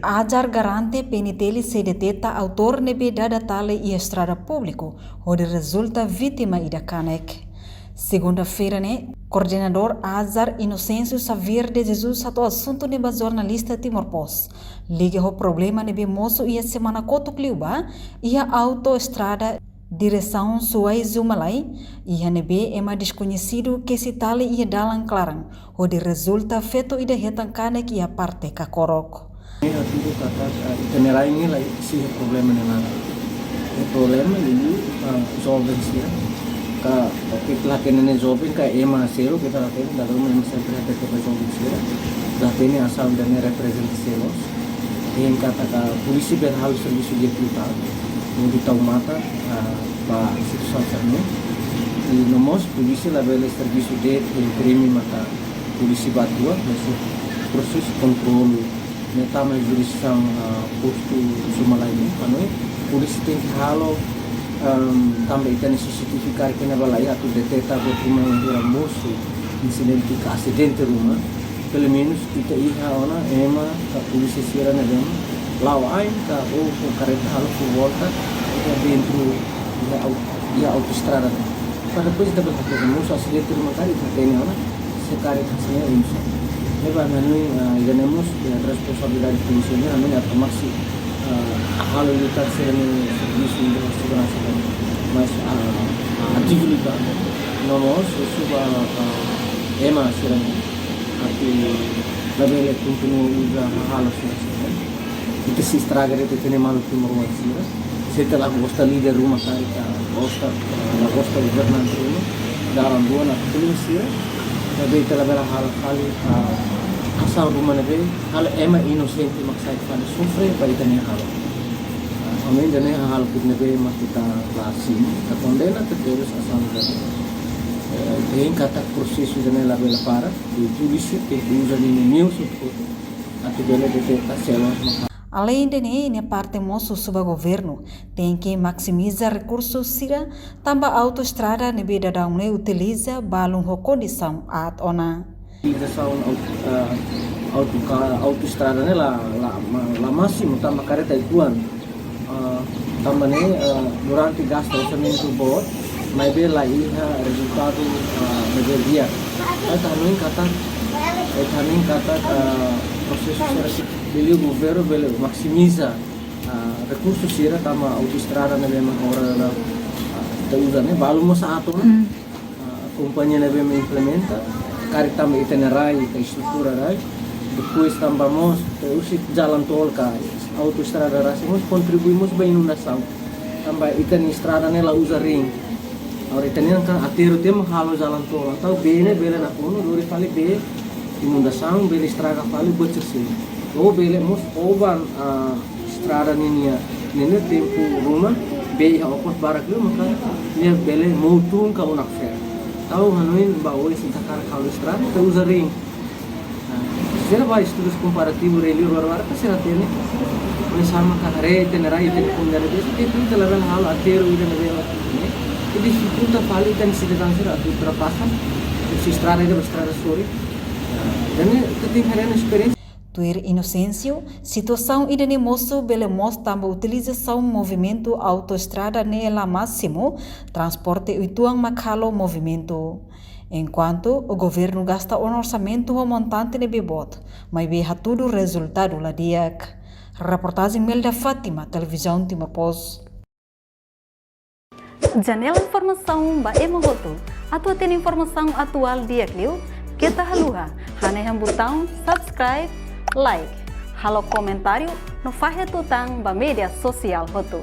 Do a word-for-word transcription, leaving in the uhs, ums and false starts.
Azar garante P N T L sei deteta autór ne'ebé dada tali iha estrada públiku, hodi rezulta vítima ida kanek. Segunda-feira ne'e, koordenadór Azar Inocêncio Xavier de Jesus hato'o asuntu ne'e ba jornalista Timor Post, liga ho problema ne'ebé mosu iha semana kotuk liubá, iha autoestrada diresaun Suai-Zumalai, iha ne'ebé ema deskoñesidu kesi tali iha dalan klaran, hodi rezulta feto ida hetan kanek iha parte kakorok. Ne'e hatudu katak, ah, ita-nia rai ne'e la iha problema ne'e nada. Iha problema liu, ah, joven sira. Ka, oke, ita la hatene ne'e joven ka ema seluk, ita la hatene, dala ruma ema sempre hatete ba joven sira. La hatene asal ida-ne'e reprezenta sé loos. Dehan katak polísia bele halo servisu di'ak liután. Hodi tau matan, ah, ba situasaun sira-ne'e. I no mós polísia labele servisu de'it, imprime maka polísia ba tua, mas prosesu kontrolu ne'e tama jurisdisaun, ah, postu Zumalai ne'e, anu, polísia tenke halo, ehm, tanba ita-nia C C T V karik ne'e ba la iha atu deteta buat ruma ne'ebé mosu insidente ka asidente ruma, pelumenus ita iha ona ema ka polísia sira ne'ebé la'o ain ka ou ho kareta halo fó volta iha dentru, iha au-, iha autoestrada ne'e. Para depois ita bele hatene mosu asidente ruma karik ita hatene ona, se karik hanesan ne'e oinsá. Ne'ebé hanoin, ah, ida-ne'e mós, eh, responsabilidade polísia nian, hanoin atu maksi, ah, halo liután sira-nia servisu ida seguransa nian. Mas, ah, ah, ativu liután. No mós, husu ba, ah, ema sira-ne'e atu labele kontinua uza hahalok sira-ne'e. Ita sei estraga de'it ita-nia maluk timoroan sira. Se ita la gosta líder ruma karik, ita gosta, la gosta governante ruma, dalan rua ona polísia sira. Maibé ita labele halo fali, ah, asaun ruma ne'ebé halo ema inosente mak sai fali sofre ba ita-nia hahalok. Ah, hanoin ida-ne'e hahalok ne'ebé mak ita la simu, ita kondena, ita terus asaun ida-ne'e. Eh, dehan katak prosesu ida-ne'e labele para, i polísia tenke uza ninia meius hotu-hotu atu bele deteta sé loos maka. Alende ne'e, nia parte mós husu ba governu tenke maksimiza rekursu sira, tanba autoestrada ne'ebé daudaun ne'e utiliza balun ho kondisaun aat ona. Utilizasaun aut-, eh, auto ka-, autoestrada ne'e la, la, ma-, la másimu tanba kareta uitoan. Ah, tanba ne'e, ah, durante gasta orsamentu boot, maibé la iha rezultadu, ah, maibé di'ak. Ita hanoin katak, ita hanoin katak, ah, prosesu sira-ne'e liuliu governu bele maksimiza, ah, rekursu sira tanba autoestrada ne'ebé mak agora la, ah, ita uza ne'e, balun mós aat ona. Ah, kompañia ne'ebé mak implementa, karik tanba ita-nia rai, ita estrutura rai. Depois tanba mós, ita husi jalan tol ka autoestrada rasik mós kontribui mós ba inundasaun. Tanba ita-nia estrada ne'e la uza ring. Agora ita-nian kan aterru tiha mak halo jalan tol. Entaun bee ne'e bele nakonu, lori fali bee, inundasaun, bele estraga fali buat sira-ne'e. Ou bele mós oban, ah, estrada ninia, ninia tempu ruma, bee iha okos barak liu maka nia bele moutun ka unakfer. Entaun hanoin ba oin se ita hakarak halo estrada, ita uza ring. Ah, sira ba estudu komparativu rai-li'ur barak-barak, sira hatene. Oinsá mak haree ita-nia rai, ita-nia komunidade, ita tenke ita labele halo aterru ida ne'ebé mak ne'e. Ita difikulta fali ita-nia sidadaun sira atu ultrapasa husi estrada ida ba estrada sorin. Ah, ida-ne'e ita tenke haree nia esperiénsia. Tuir Inocêncio, situasaun ida-ne'e mosu bele mós tanba utilizasaun movimentu autoestrada ne'e la másimu, transporte uitoan mak halo movimentu. Enkuantu, governu gasta ona orsamentu ho montante ne'ebé boot, maibé hatudu rezultadu la di'ak. Reportajen Melda Fátima, Televizaun Timor Post. Janela informasaun ba ema hotu. Atu hatene informasaun atuál di'ak liu, keta haluha hanehan butaun subscribe, like, halo komentáriu no fahe tutan ba média sosiál hotu.